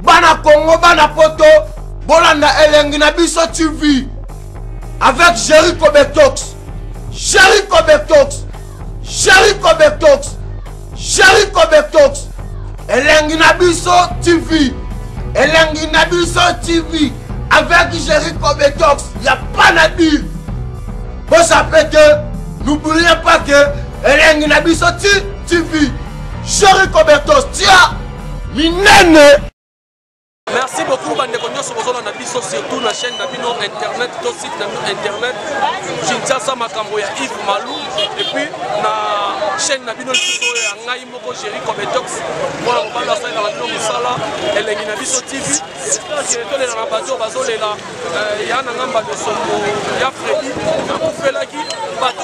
Bana Congo, bana poto, bolanda elengi na biso TV avec Jericho Betox. Jericho Betox. Jericho Betox. Jericho Betox. Elengi na biso TV. Elengi na biso TV avec Jericho Betox. Y a pas à dire. Bosape te, n'oubliez pas que Elengi na biso TV. Jericho Betox tia minene. Merci beaucoup bandeko nyonso bozolanda biso surtout na chaîne na bino internet to site na bino internet Kinshasa makambo ya Yves Malou et puis na chaîne na bino lisusu oyo ya ngai moko Jerry Cobetox mwana mobali asalelaka bino mosala elengi na biso TV. J'espère que tolela na bato oyo bazolela euh, ya na ngamba losombo ya Freddy akufelaki bato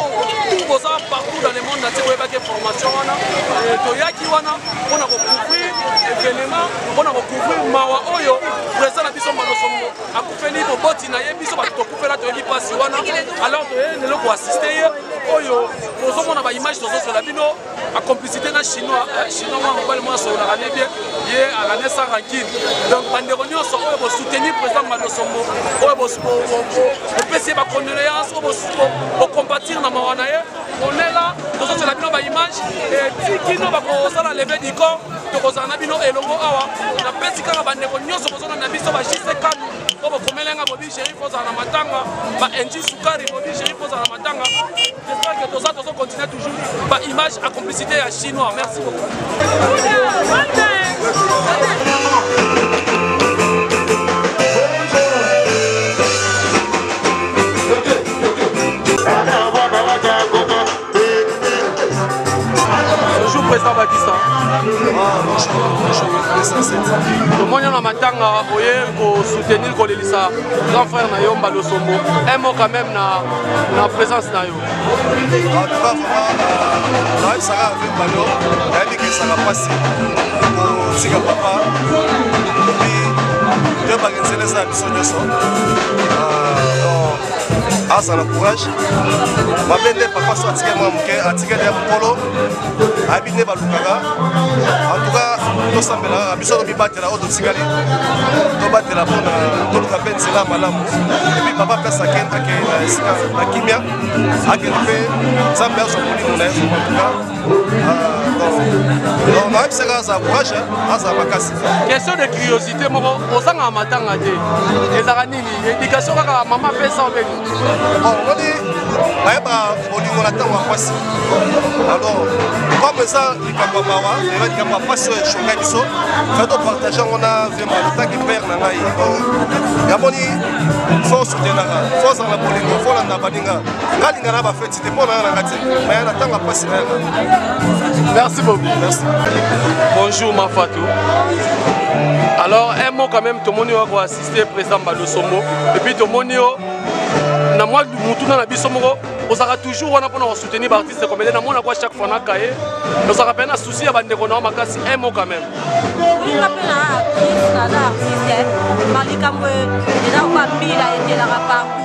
tout boza partout dans le monde entier boyebaki information wana euh, toyaki wana mpona kocouvrir événement mpona kocouvrir mawa oyo président na biso malosombo akufeli moboti na ye biso bato tokufela toyebi mpasi wana alors toye lelo koassiste ye oyo ozomona baimage tozozwela bino a complicité na chinois eh, chinois mwa mobali mwa asololaka ne bien ye alane sans rancune donc bandeko nyonso oyo bosoutenir président madosombo oyo bopesi ye bacondoléance oyo bocompatir na mawa na ye on est là tozozela bino baimage etikino bakosala leve du corps tokozala na bino elongo awa napesi kaka bandeko nyonso bozolanda biso bajise kanu oyo bokomelenga bobi sheri kozala na matanga ba enji sukari bobi sheri kozala na matanga. J'espère que toza tozo continuer toujours ba image à complicité ya chinois. Merci beaucoup. Bonjour président Batista. Ah, bonjour, bonjour, 207. tomoni na matanga oye kosoutenir kolelisa grand frère na yo mbalo sombo un mot quand même na, na présence na yo en tout cas vraiment euh, nayebisaka avec mbalo nayebi ke ezalaka mpasi kotika papa epi toyebaka nzela eza ya biso nyonso euh, azala courage mabe nde papa so atikali mwa moke atikali ya mokolo ayebi nde balukaka en tout cas tosambela kaka biso tomibatela oyo totikali tobatela mpona toluka mpe nzela malamu epuis papa place akende akende na esika na kimia akende mpe nzambe azwa molimo na ye en tout cas ah, donc nayebisaka azala courage azala makasi question de curiosité moko ozangaka matanga te ezalaka nini éducation kaka mama apesa obeni omoni bayeba bolingo na ntango ya mpasi alors comme eza likambo ya mawa eza likambo ya mpasi oyo eshoka biso fa topartage yango na vraimen lotaki père na ngai yamoni fo soutenaka fo ozala na bolingo fo olanda baninga nga linga na bafeti te mpo na ya nanga te maya na ntango ya mpasi nayaka. Merci beaucoup. Merci. Bonjour Mafatou. Alors un mot quand même tomoni oyo assister président Mbalo Sombo et puis tomoni yo na mwa mutuna na biso moko ozalaka toujours wana mpona kosoutenir baartiste comédien namona kwa chaque fois na kaye ozalaka mpe na souci ya bandeko na yo makasi un mot quand même. Nga mpe na actrice naza artiste malikambo eza kwa mbila etelaka partout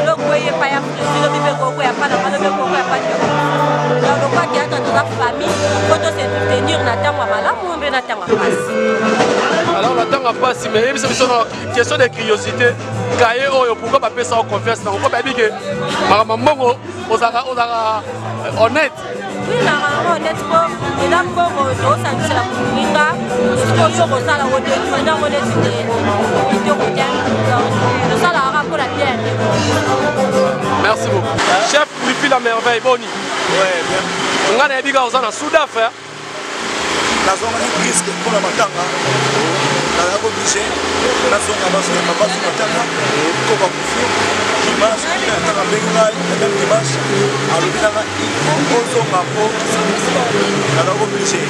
eloko eye epai ya fresi lobi mpe koko ya pana lobi koko ya pana donc lokwa théâtre toza famille po to se soutenir na ntango ya malamu mpe na ntango ya mpasi. Alors na ntango ya mpasi, mais yebisa biso na question de curiosité, kaye oyo pourquoi bapesa yo confiance nango mpo bayebi ke makambo mbongo ozalaka ozalaka honnête. Oui, normalement honnête mpo eza mbongo tosangisela moninga sikoyo kosala odetourne yango neti te kitoko te tosalaka kaka mpona bien. Merci beaucoup. Chef Wifi la merveille, boni. Ouais, bien. Nga nayebi kaka oza na Sudaf. Nazongaki presque mpo na matanga, nazalaki oblige nazonga bazonga papa azwi matanga ko bakufi dimanche matanga abengi ngai le même dimanche alobi nanga ozonga mpo nazalaki oblige.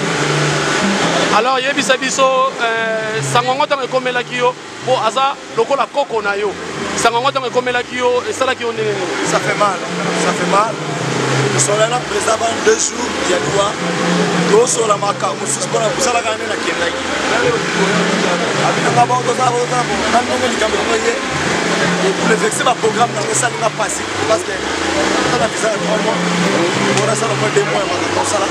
Alors yebisa biso euh, sango yango ntango ekomelaki yo mpo aza lokola koko na yo, sango yango ntango ekomelaki yo esalaki yo ndenge nini? Ça fait mal, ça fait mal. Tosola na président ban 2 jours ya liwa, tosola makambo mosusu mpona kosalaka nde nakendaki abinanga bango tozala na ndenge likambo yango ye ebouleverse baprogramme nango esali nga mpasi parce que ata na visa ya 3 mois mpona asala moins 2 mois ya makambo osala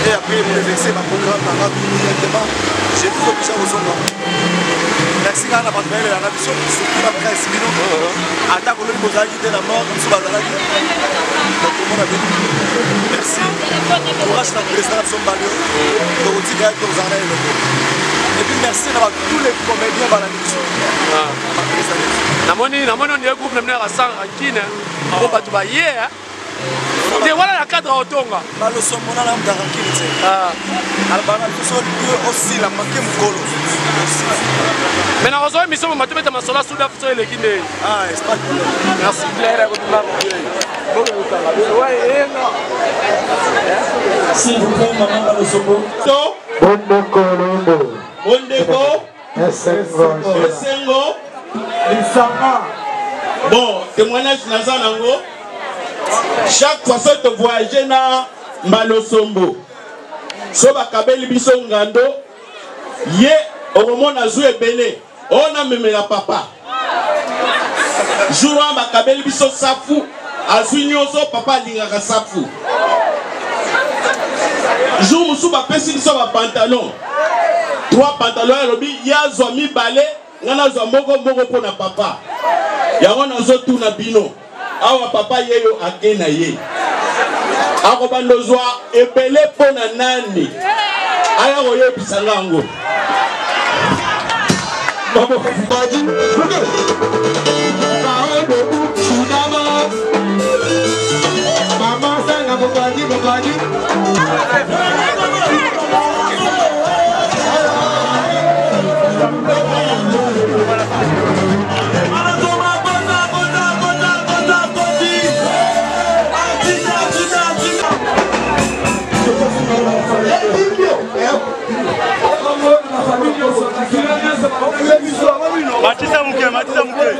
et après ebouleverse baprogramme nanga directement, j'ai tout obligé kozonga. kaka na bato bayelelaka biso, surtout na presse bino. Ata kolobi bozalaki te na mort, biso bazalaki. Donc tomona bino. Merci. Courage na président na biso Mbalio. Tokotika ye, tozala na eloko. Et puis merci na tous les comédiens balandi biso. Namoni, namoni on dirait groupe na bino ya sans rancune po bato baye te wana na cadre otonga. Balosombo na namuta rancune te. Alobaka biso osila make mokolo. Mais nakozwa émission moma tobeta masolo ya sudaf so eleki nde. Merci. S'il vous plaît, maman Balosombo. To. Bondeko Lombo. Bondeko. Esengo. Esengo. Lisanga. Bon, témoignage naza nango. Chaque fois so to voyager na Mbalosombo. So bakabeli biso ngando ye okomona zu ebele oyo namemela papa. Jour wana bakabeli biso safu, azwi nyonso, papa alingaka safu. Jour mosusu bapesi biso bapantalon, 3 pantalon, alobi ye azwa mibale, ngai nazwa moko moko mpo na papa. Yango nazotuna bino awa, papa yeyo ake na ye akobanda ozwa ebele mpo na nani? Aya koyebisa nga yango. Matisa muke, matisa muke.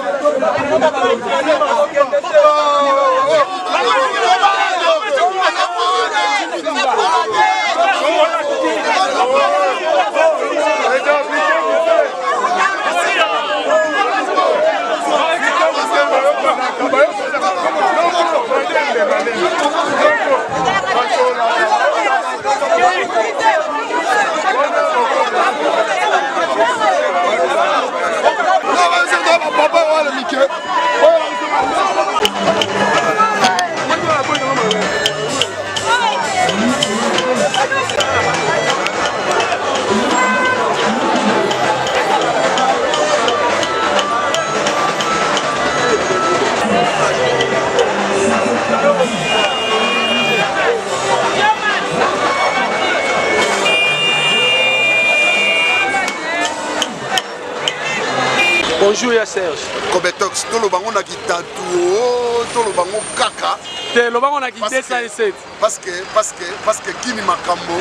Bonjour ya Serge. Kobetox, toloba ngo na kitatu, oh, toloba ngo kaka. Te loba ngo na ki 207. Parce que kini makambo.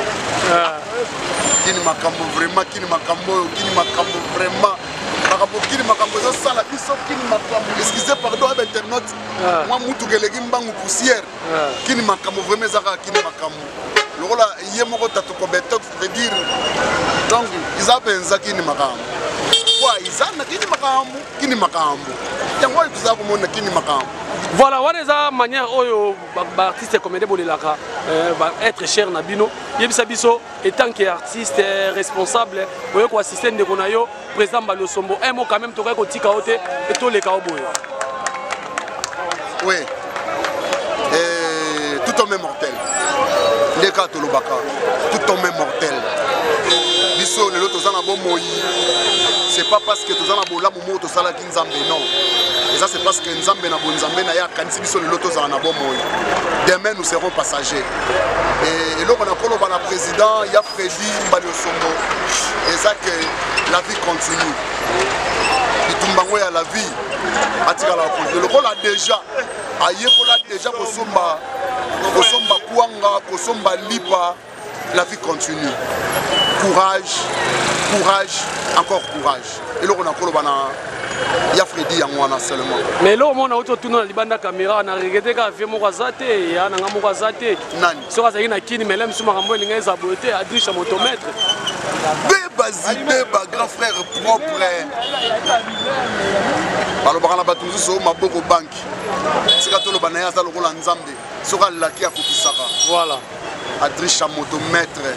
Kini makambo vraiment, kini makambo oyo, kini makambo vraiment. Makambo kini makambo ezosala biso kini makambo. Excusez, pardon aba internaute. Mwa mutuka eleki mbangu, poussière. Kini makambo vraiment eza kaka kini makambo. Lokola ye moko tatu Kobetox veut dire donc eza mpenza kini makambo. Kwa eza na kini makambo, kini makambo. Yango oyo toza komona kini makambo. Voilà, wana eza manière oyo baartiste comédien bolelaka être cher na bino. Yebisa biso, étant que artiste responsable, oyo koassiste ndeko na yo président Balosombo, un mot quand même, tokoki kotika yo te etoleka yo boye. Oui. Et tout homme est mortel. Nde kaka tolobaka, tout homme est mortel. Biso lelo toza na bomoi, c'est pas parce que toza na bolamu moko tosalaki Nzambe, non. Eza c'est parce que Nzambe na bonzambe na ye akanisi biso lelo tozala na bomoi. Demain nous serons passagers. Et eloko na koloba na président ya Fredi Mbali Osombo eza que la vie continue. Bitumba ngo ya la vie atikala continue lokola déjà ayekola déjà kosomba, kosomba kwanga, kosomba lipa. La vie continue. Courage, courage, encore courage. Eloko na koloba na ya Fredi yango wana seulement. Mais eloko mona auti otuna na libanda caméra, na regrete kaka vie moko aza te, ya nanga moko aza te. Nani? Soki azalaki na kini mele mosusu makambo elinga eza boye te. Adrisha motomètre. Beba zibeba, grand frère propre. Balobaka na bato mosusu oyo maboko banki. Tika toloba na ye aza lokola Nzambe. Soki alaki akokisaka. Voilà. Adrisha motomètre.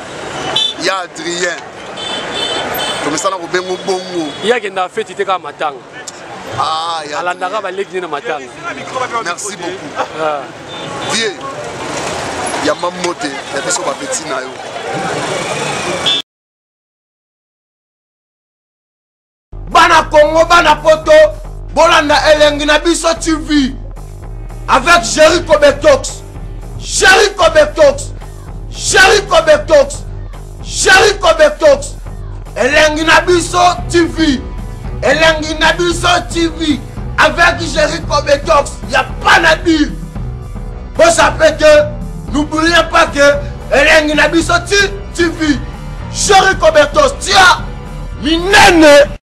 Ya Adrien. Tomesana kobengo bongo. Ye akendaka feti te, kaka matanga. Ah, alandaka baleki ne na matanga. Merci beaucoup. Ah. Vie ya mambote ya biso bapeti na yo. Bana Congo, bana Poto, bolanda elengi na biso TV avec Jericho Betox. Jericho Betox. Jericho Betox. Jericho Betox. Elengi na biso TV. Elengi na biso TV avec Jericho Betox. Y a pas à dire. Bosape que n'oubliez pas que elengi na biso TV. Jericho Betox tia minene.